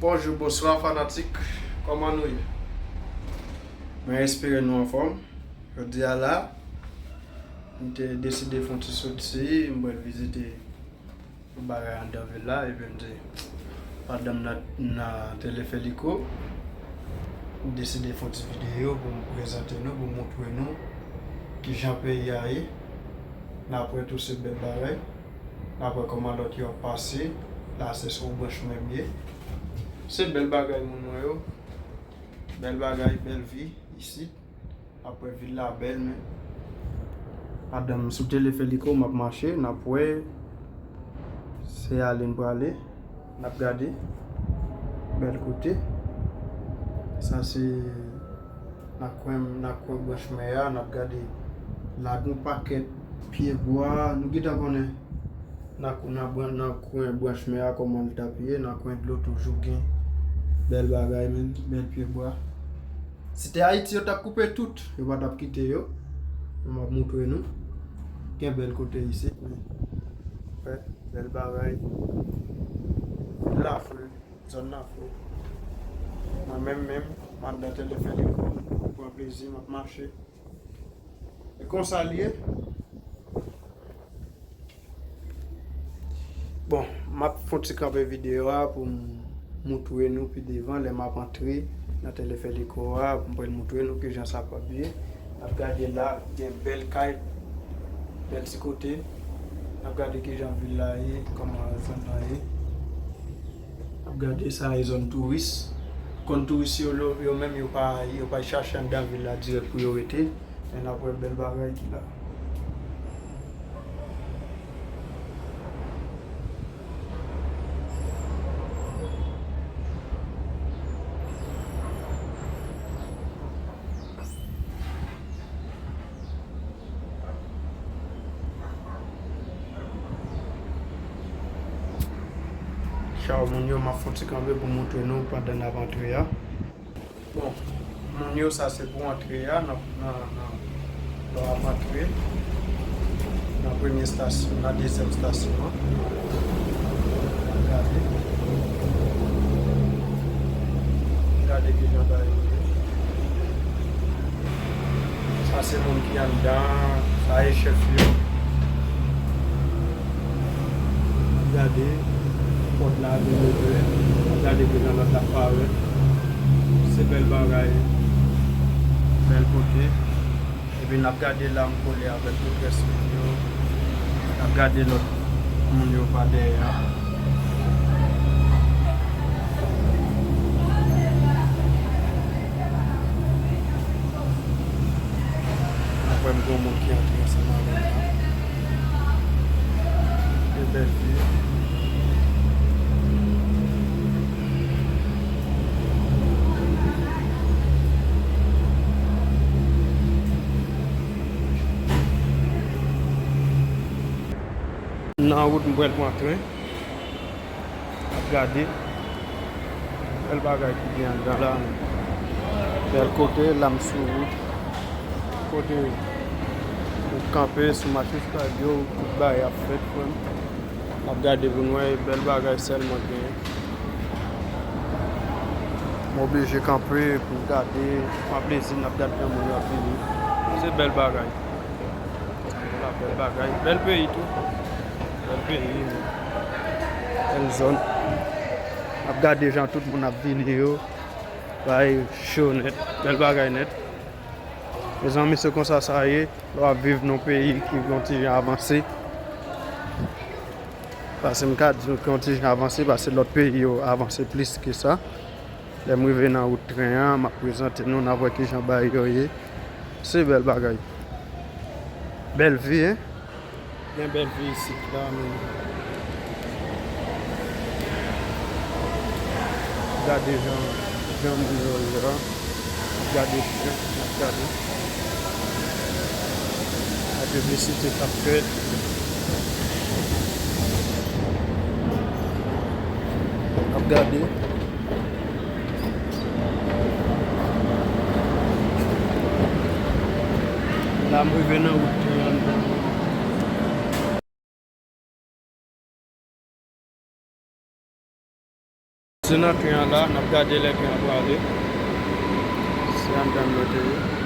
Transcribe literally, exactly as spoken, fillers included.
Bonjou, bonswa fanatik, kòman nou ye? Mwen espere nou anfòm. Jodi a la, m te deside fè yon ti soti, m pral vizite yon bagay anndan vil la, epi m di, pandan m nan, nan teleferiko, m deside fè yon ti videyo pou m prezante nou, pou m montre nou kijan peyi a ye. N ap wè tou se bèl bagay. N ap wè kòman lòt yo ap pase. La se sou branch mwen m ye. Se bèl bagay moun mwen yo. Bèl bagay, bèl vi isit. N ap wè vil la bèl, men pandan m sou teleferiko, m ap mache, n ap wè se ale n prale. N ap gade bèl kote. Sa se nan kwen, nan kwen branch mè a, n ap gade la gen yon pakèt pye bwa. Nou gentan konnen nan, nan, nan kwen branch mè a kòman l t ap ye, nan kwen dlo toujou gen bèl bagay, men bèl pye bwa. Si te Ayiti, yo t ap koupe tout, yo pa t ap kite yo. M ap montre nou. Gen bèl kote isit, men. Wè, bèl bagay. Vin la fre. Zòn nan fre. Mwen menm menm, m anndan teleferiko, m pran plezi, m ap mache. E konsa l ye. Bon, m ap fè yon ti kanpe videyo a pou m montre nou pi devan lè m ap antre nan teleferiko a, pou m pral montre nou kijan sa pral ye. N ap gade la, gen bèl kay, bèl ti kote. N ap gade kijan vil la ye, kòman zòn nan ye. N ap gade sa e zòn touris. Konn touris yo, yo, yo menm yo pa, yo pa chache anndan vil la dirèk pou yo rete. Men n ap wè bèl bagay ki la. Chaw moun yo, m ap fè yon ti kanpe pou montre nou pandan n ap antre a. Bon, moun yo, sa se pou antre a, nan, nan, nan, lè w ap antre nan premye estasyon, nan dezyèm estasyon an. N ap gade. Gade kijan bagay yo ye. Sa se moun ki anndan, sa e chèf yo. Gade, pòt la vin ouvè. Gade kijan lòt la parèt. Se bèl bagay. Bèl kote. Epi n ap gade la, m kole avèk tout rès moun yo. N ap gade lòt moun yo pa dèyè a. Apre m gen yon moun ki antre ansanm avè m la. E bèl fi. Nan wout m pral pran tren. N ap gade. Bèl bagay ki gen anndan la. Bèl kote, la m sou wout. Kote ou kanpe sou machin sou kay yo, tout bagay ap fèt, frè m. N ap gade pou n wè, bèl bagay sèlman genyen. M oblije kanpe pou m gade, pran plezi, n ap gade jan moun yo ap vini. Se bèl bagay. Sa m di w la, bèl bagay. Bèl peyi tou. Bèl peyi, bèl zòn. N ap gade jan tout moun ap vini yo. Bagay cho nèt. Bèl bagay nèt. Mezanmi, se konsa sa ye. Lè w ap viv nan yon peyi ki yon ti jan avanse. Paske m ka di nou ki yon ti jan avanse, paske lòt peyi yo avanse plis ke sa. Lè m rive nan wout tren an, m ap prezante nou, n ap wè kijan bagay yo ye. Se bèl bagay. Bèl vi, en. Gen bèl vi isit la, men. Gade jan, jan moun yo ye la. Gade chen, n ap gade. Gade piblisite k ap fèt. N ap gade. La, m rive nan wout tren an. Nan ken an la, n ap gade lè ken an prale. Se anndan l yo te ye.